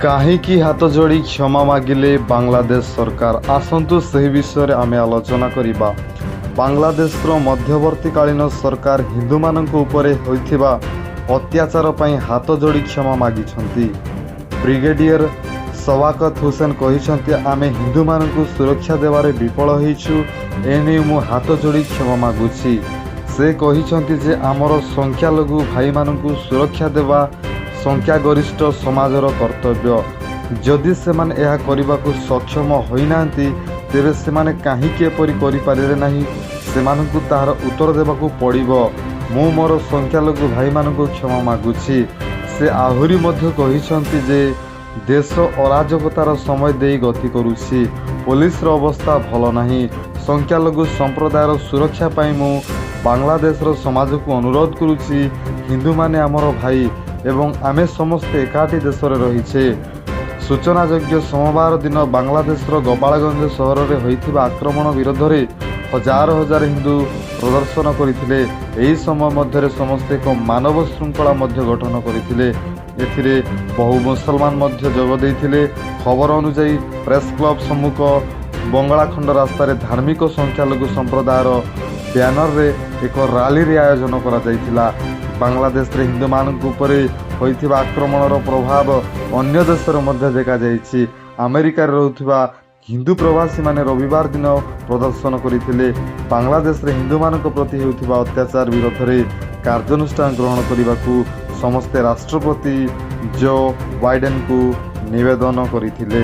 କାହିଁକି ହାତ ଯୋଡ଼ି କ୍ଷମା ମାଗିଲେ ବାଂଲାଦେଶ ସରକାର, ଆସନ୍ତୁ ସେହି ବିଷୟରେ ଆମେ ଆଲୋଚନା କରିବା। ବାଂଲାଦେଶର ମଧ୍ୟବର୍ତ୍ତୀକାଳୀନ ସରକାର ହିନ୍ଦୁମାନଙ୍କ ଉପରେ ହୋଇଥିବା ଅତ୍ୟାଚାର ପାଇଁ ହାତ ଯୋଡ଼ି କ୍ଷମା ମାଗିଛନ୍ତି। ବ୍ରିଗେଡିୟର ଶଫାକତ ହୁସେନ କହିଛନ୍ତି, ଆମେ ହିନ୍ଦୁମାନଙ୍କୁ ସୁରକ୍ଷା ଦେବାରେ ବିଫଳ ହୋଇଛୁ। ଏନେଇ ମୁଁ ହାତ ଯୋଡ଼ି କ୍ଷମା ମାଗୁଛି। ସେ କହିଛନ୍ତି ଯେ ଆମର ସଂଖ୍ୟାଲଘୁ ଭାଇମାନଙ୍କୁ ସୁରକ୍ଷା ଦେବା ସଂଖ୍ୟାଗରିଷ୍ଠ ସମାଜର କର୍ତ୍ତବ୍ୟ। ଯଦି ସେମାନେ ଏହା କରିବାକୁ ସକ୍ଷମ ହୋଇନାହାନ୍ତି, ତେବେ ସେମାନେ କାହିଁକି ଏପରି କରିପାରିଲେ ନାହିଁ, ସେମାନଙ୍କୁ ତାହାର ଉତ୍ତର ଦେବାକୁ ପଡ଼ିବ। ମୁଁ ମୋର ସଂଖ୍ୟାଲଘୁ ଭାଇମାନଙ୍କୁ କ୍ଷମା ମାଗୁଛି। ସେ ଆହୁରି ମଧ୍ୟ କହିଛନ୍ତି ଯେ ଦେଶ ଅରାଜକତାର ସମୟ ଦେଇ ଗତି କରୁଛି। ପୋଲିସର ଅବସ୍ଥା ଭଲ ନାହିଁ। ସଂଖ୍ୟାଲଘୁ ସମ୍ପ୍ରଦାୟର ସୁରକ୍ଷା ପାଇଁ ମୁଁ ବାଂଲାଦେଶର ସମାଜକୁ ଅନୁରୋଧ କରୁଛି। ହିନ୍ଦୁମାନେ ଆମର ଭାଇ ଏବଂ ଆମେ ସମସ୍ତେ ଏକାଠି ଦେଶରେ ରହିଛେ। ସୂଚନାଯୋଗ୍ୟ, ସୋମବାର ଦିନ ବାଂଲାଦେଶର ଗୋପାଳଗଞ୍ଜ ସହରରେ ହୋଇଥିବା ଆକ୍ରମଣ ବିରୋଧରେ ହଜାର ହଜାର ହିନ୍ଦୁ ପ୍ରଦର୍ଶନ କରିଥିଲେ। ଏହି ସମୟ ମଧ୍ୟରେ ସମସ୍ତେ ଏକ ମାନବ ଶୃଙ୍ଖଳା ମଧ୍ୟ ଗଠନ କରିଥିଲେ। ଏଥିରେ ବହୁ ମୁସଲମାନ ମଧ୍ୟ ଯୋଗ ଦେଇଥିଲେ। ଖବର ଅନୁଯାୟୀ, ପ୍ରେସ୍ କ୍ଲବ ସମ୍ମୁଖ ବଙ୍ଗଳାଖଣ୍ଡ ରାସ୍ତାରେ ଧାର୍ମିକ ସଂଖ୍ୟାଲଘୁ ସମ୍ପ୍ରଦାୟର ବ୍ୟାନରରେ ଏକ ରାଲିରେ ଆୟୋଜନ କରାଯାଇଥିଲା। ବାଂଲାଦେଶରେ ହିନ୍ଦୁମାନଙ୍କ ଉପରେ ହୋଇଥିବା ଆକ୍ରମଣର ପ୍ରଭାବ ଅନ୍ୟ ଦେଶରେ ମଧ୍ୟ ଦେଖାଯାଇଛି। ଆମେରିକାରେ ରହୁଥିବା ହିନ୍ଦୁ ପ୍ରବାସୀମାନେ ରବିବାର ଦିନ ପ୍ରଦର୍ଶନ କରିଥିଲେ। ବାଂଲାଦେଶରେ ହିନ୍ଦୁମାନଙ୍କ ପ୍ରତି ହେଉଥିବା ଅତ୍ୟାଚାର ବିରୋଧରେ କାର୍ଯ୍ୟାନୁଷ୍ଠାନ ଗ୍ରହଣ କରିବାକୁ ସମସ୍ତେ ରାଷ୍ଟ୍ରପତି ଜୋ ବାଇଡେନଙ୍କୁ ନିବେଦନ କରିଥିଲେ।